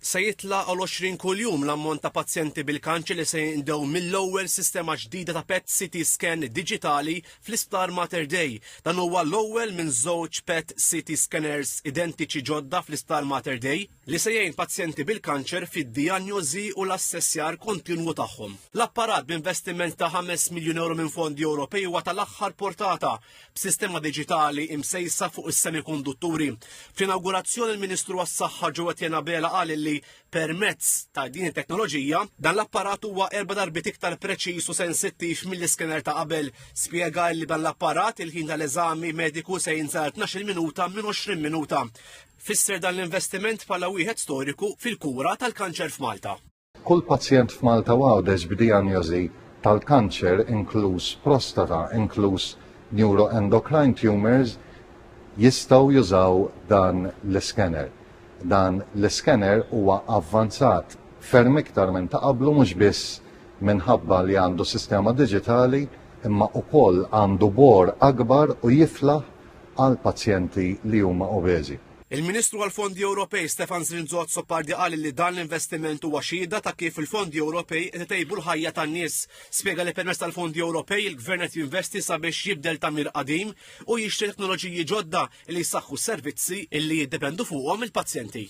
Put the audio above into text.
Se jitla' għal 20 kuljum l-ammont ta' pazjenti bil-kanċer li se jinqdew mill-ewwel sistema ġdida ta' PET CT scan diġitali fl-Isptar Mater Dei. Dan huwa l-ewwel minn żewġ PET CT scanners identiċi ġodda fl-Isptar Mater Dei li se jgħin pazjenti bil-kanċer fid-dijanjosi u l-assessjar kontinwu tagħhom. L-apparat b'investiment ta' 5 miljun euro minn fondi Ewropej huwa tal-aħħar portata b'sistema diġitali imsejsa fuq is-semikondutturi. Fl-inawgurazzjoni l-Ministru għas-Saħħa Jo Etienne Abela qal li permezz ta' din it-teknoloġija dan l-apparat huwa erba' darbiet iktar preċiż u sensittiv mill-iskener ta' qabel. Spjega li dan l-apparat il-ħin tal-eżami mediku se jinżel 12 minuta minn 20 minuta. Fisser dan l-investiment bħala wieħed storiku fil-kura tal-kanċer f'Malta. Kull pazjent f'Malta u Għawdex b'dijanjosi tal-kanċer inkluż prostata, inkluż neuroendocrine tumors jistgħu jużaw dan l-iscanner. Dan l-iscanner huwa avvanzat ferm iktar minn ta' qablu mhux biss minħabba li għandu sistema diġitali imma ukoll għandu bor akbar u jiflaħ għal pazjenti li huma obeżi. Il-Ministru għall-Fondi Ewropej Stefan Zrinzo Azzopardi qal li dan l-investiment huwa xhieda ta' kif il-fondi Ewropej qed itejbu l-ħajja tan-nies. Spjega li permezz tal-fondi Ewropej il-Gvern qed jinvesti sabiex jibdel tagħmir qadim u jixtri teknoloġiji ġodda li jsaħħu s-servizzi li jiddependu fuqhom il-pazjenti.